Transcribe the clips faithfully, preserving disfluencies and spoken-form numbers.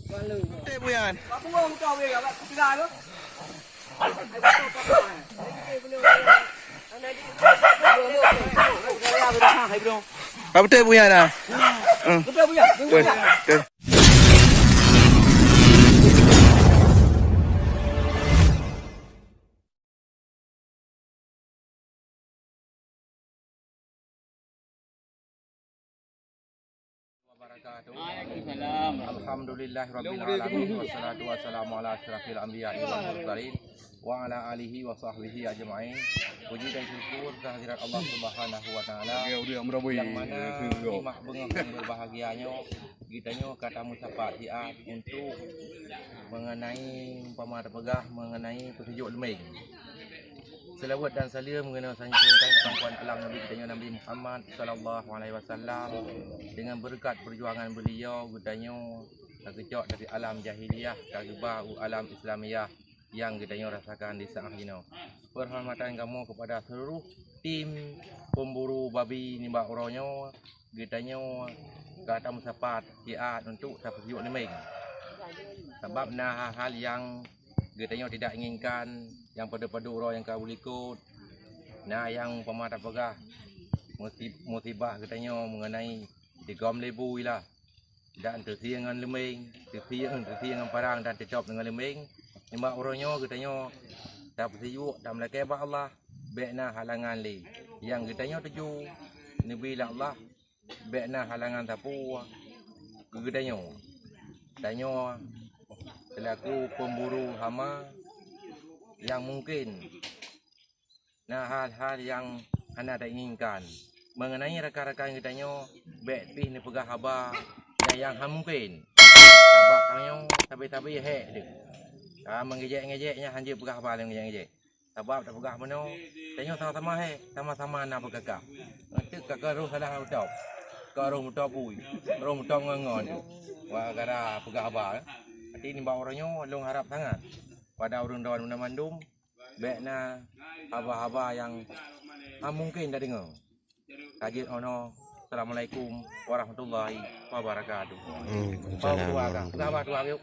Betul, Buyan. Apa betul, Buyan, dah? Hmm. Betul, Buyan. Betul. Betul. Wabarakatuh. Waalaikumsalam. Alhamdulillahirabbil alamin, wassalatu wassalamu ala asyrafil anbiya'i wal mursalin, wa ala alihi wa sahbihi ajma'in. Puji dan syukur kehadirat Allah Subhanahu wa Taala, yang mana di mak beungoh nyang berbahagia nyoe, geutanyoe ka tameusapat siat untuk mengenai, umpama tapeugah, mengenai peuseujok leumeng. Seulaweuet dan saleuem keunoe sampaikan keu alam Nabi geutanyoe, Nabi Muhammad sallallahu alaihi wasallam. Dengan beureukat peujuangan beuliau, geutanyoe ka geucok dari alam jahiliyah ka geuba u alam Islamiyah nyang geutanyoe rasakan di saat jinoe. Peuhormatan kamoe keupada seuluruh tim pemburu babi nibak uroe nyoe, geutanyoe ka tameusapat siat untuk tapeusiok leumeng. Sabab na hal-hal nyang geutanyoe tidak inginkan, nyang padub-padub uroe nyang ka u likot. Na nyang umpama tapeugah musi-, musibah geutanyoe mengenai digom lé bui lah. Dan teusie ngon leumeng, teusie, teusie ngon parang dan teucok deungon leumeng. Nibak uroe nyoe geutanyoe tapeusiok dan meulakée bak Allah, bék na halangan lé. Nyang geutanyoe tuju neubi lé Allah, bék na halangan sapeue keu geutanyoe. Tanyoe seulaku pemburu hama nyang mungken na hal-hal nyang hana tainginkan. Mengenai rakan-rakan geutanyoe, bék pih neupeugah haba nyang, nyang hana mungken. Sabab tanyoe sabe-sabe hék deuh. Ka meungejek-ngejek nyan hanjeuet peugah haba lé meungejek-ngejek. Sabab tapeugah meunoe, tanyoe sama-sama hék, sama-sama na peukaka. Enteuk ka, ka roh salah meutob. Ka roh meutob bui, roh meutob ngon-ngon. Wah, gara peugah haba. Tapi nibak uroe nyoe lôn harab sangat pada ureuëng droe mandum. Bék na haba-haba nyang hana mungken tadeungoe. Ka jeuet 'oh noe. Assalamualaikum warahmatullahi wabarakatuh. Waalaikumsalam. Bau dua ka. Peugah haba dua, yuk.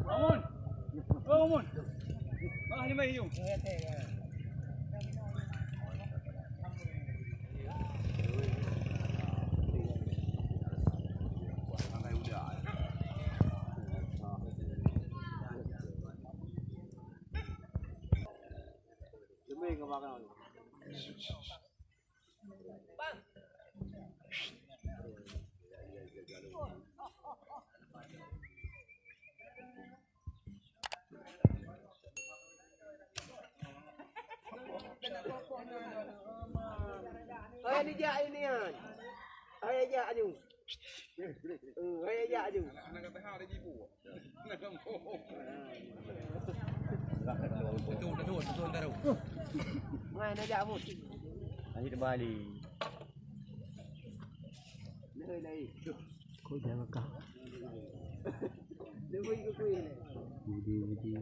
Bangun! Oh, bangun! Ah, ni mai hiu. Hai, ni jak ini, an. Hai, jak aju. Eh, hai, jak aju. Mana jak, Bos? Akhir balik. Kok jangan kah? Budi, budi.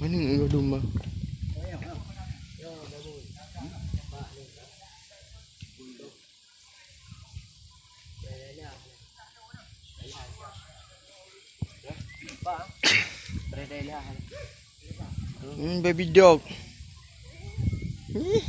Mana yang belum, bang? Hmm, baby dog. Ih.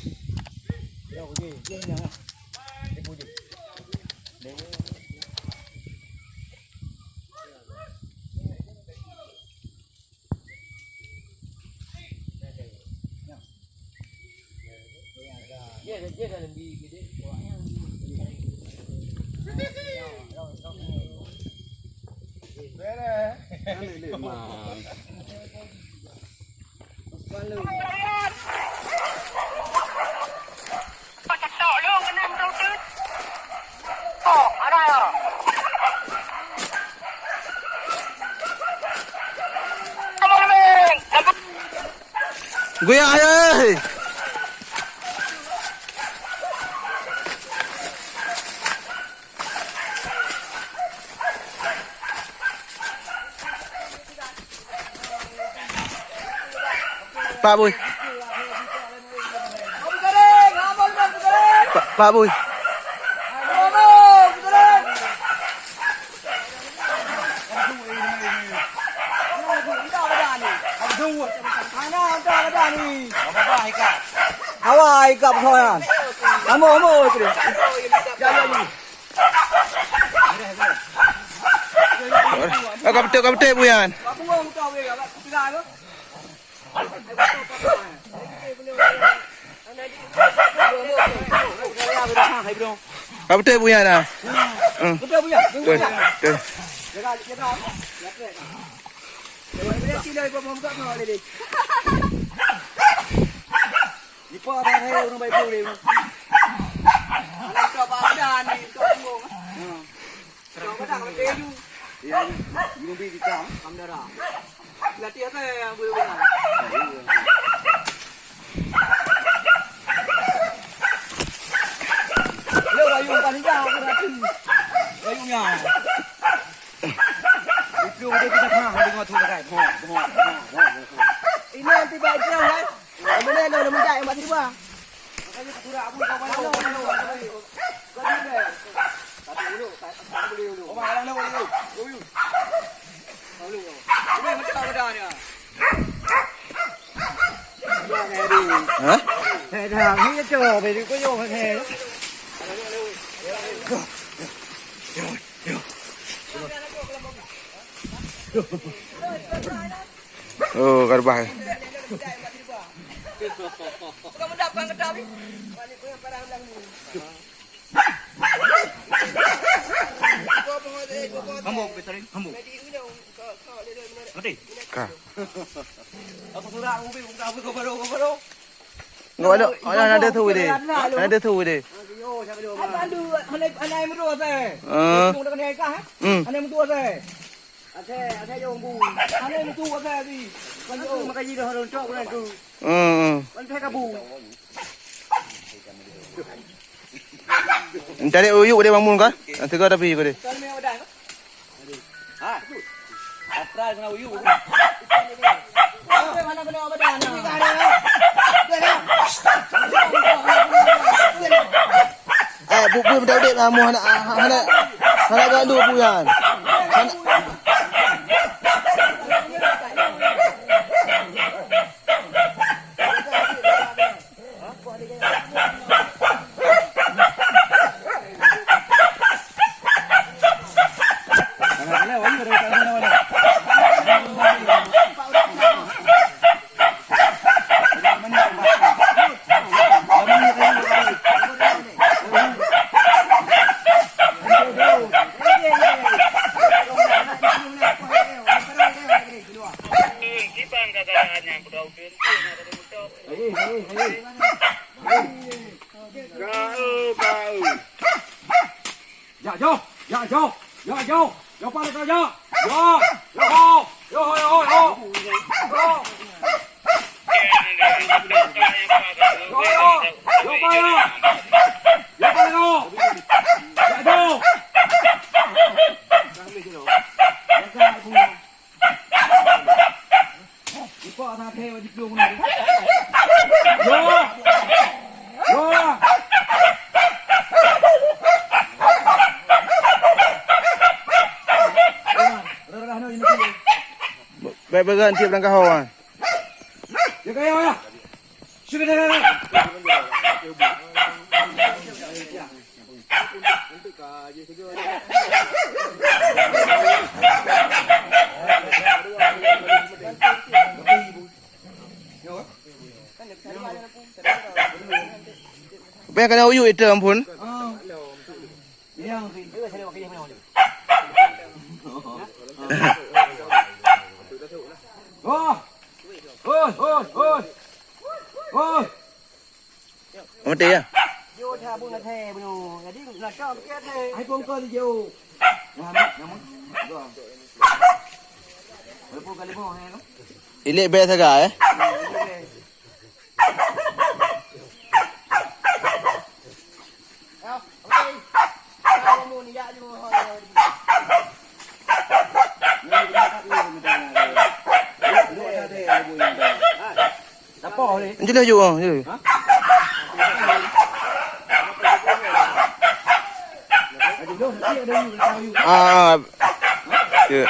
Goyang, hai! Pak Bui. Pak, Pak Bui. Awai, ikap soe nyan. Ambo, ambo, itu dia. Ya, ya, ya. Ah, ka beutôi, ka beutôi, Buyan. Ka beutôi, Buyan, ah. Hmm. Beutôi, Buyan. Beutôi, beutôi. Lipa dah hai ureueng baik pun lé. Anak kau padan ni, kau tunggu. Ha. Kau kadang lebih ju. Ya, ju bi kita. Kam darah. Latih apa yang boleh buat? Lo bayu paling dah aku latih. Bayunya. Itu udah kita pernah dengar tu dekat. Ini nanti baik jauh kan? Mana ada orang menjak yang masih dua? Makanya aku sudah aku kau mana? Kau dulu. Satu dulu, tak tak boleh dulu. Oh, malah dulu. Dulu. Dulu. Ini macam apa dah ni? Hah? Eh, dah, ni tu, beri kuyuh ni. Oh, ka reubah. Hambok, Peter, hambok. Mati. Ka. Aku surat, aku pergi, aku pergi, aku pergi, aku pergi. Enggak ada, ada, ada tu deh. Ada tu deh. Aduh, aduh, anak, anak yang berdua, saya. Ah. Belum dah kena nikah, eh? Hmm. Anak yang berdua, saya. Asai, asai jong bu. Anak yang berdua, saya, di. Kan tu, maka ji dah rontok, bukan tu. Hmm, hmm. Kan saya kabu. Cari uyuk dia bangun kan? Yang tegar tapi kau dia. Kalau memang ada, kan? Ha? Atra kena uyu. Mana kena badan? Eh, bu bu dah udah kamu hana hana hana galu bu yan. Hana Kau, kau. Jak, jauh. Jak, jauh. Jak, jauh. Jauh, jauh. Jak. Jauh. Jauh, jauh, jauh, jauh. Jauh. Jauh, jauh. Jauh, jauh. Jauh, jauh. Jak, jauh. Baik, berhenti berangkat hawa. Bèk kana uyuek itu ampun. Oh. Oi, oi, oi. Oi. Mati ya? Yo, dah pun dah hai bunoe. Jadi nak kau ke hai? Hai pun kau di jauh. Dah mak, dah mak. Walaupun kali mau hai lo. Ilik bèk sagai eh. Jeulaih ju, ah, jeulaih. Ah, ya.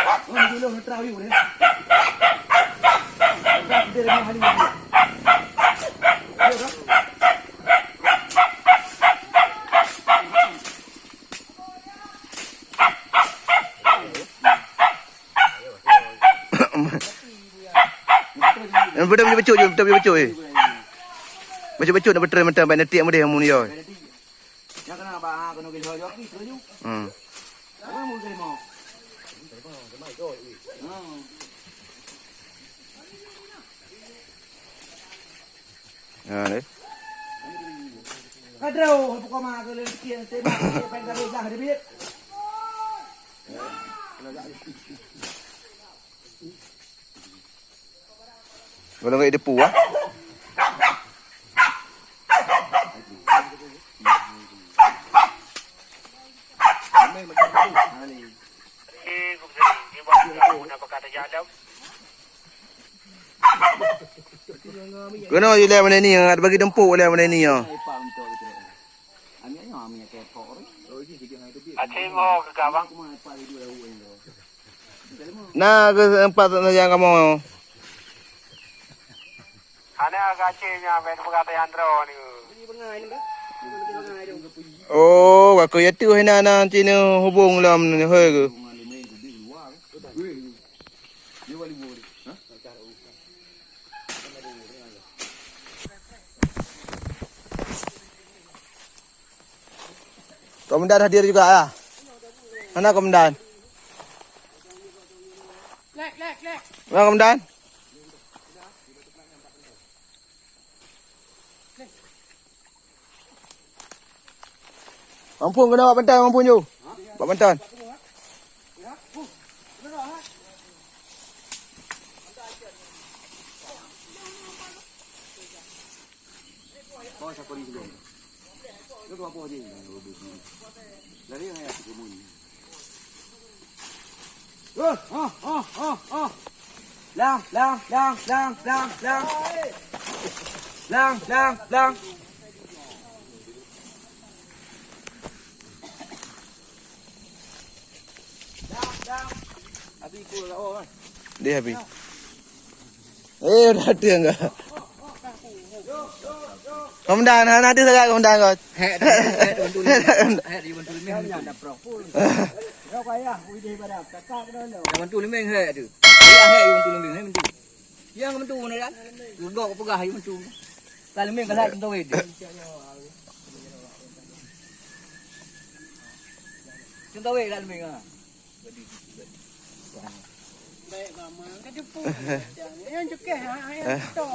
Beutôi bacut, beutôi bacut, eh. Bacut-bacut nak beutôi mantong bak neutiek meudeh amun yo. Hmm. Ha, deh. Kadro, buka mah ke lagi sikit, tembak sikit, paling gabe dah dia biet. Kalau nggak depu ah. Kena je lah benda ni, bagi dempuk lah benda ni ya. Acing ho ke gawang. Na ke empat saja kamu. Hana gaci nya main peukata nyang droe ni. Oh, aku ya tu hina na cina hubung lam ni hoi ke. Komandan hadir juga ya. Mana komandan? Mana komandan? Ampun kena bak bantai, ampun ju. Bak bantai. Lang, lang, lang, lang, lang, lang. Lang, lang, lang. Dia habis. Eh, udah ada enggak? Komandan, hana ada sangat komandan kau. Hek, hek, hek, bantu limeng. Hek, bantu limeng. Bantu limeng, hek, tu. Ya, hek, bantu limeng, hek, bantu. Yang bantu mana kan? Gok peugah yang bantu. Kalau limeng kalau contoh itu. Contoh itu limeng ah. Baik mama, kedepu. Yang cekeh ha, yang to.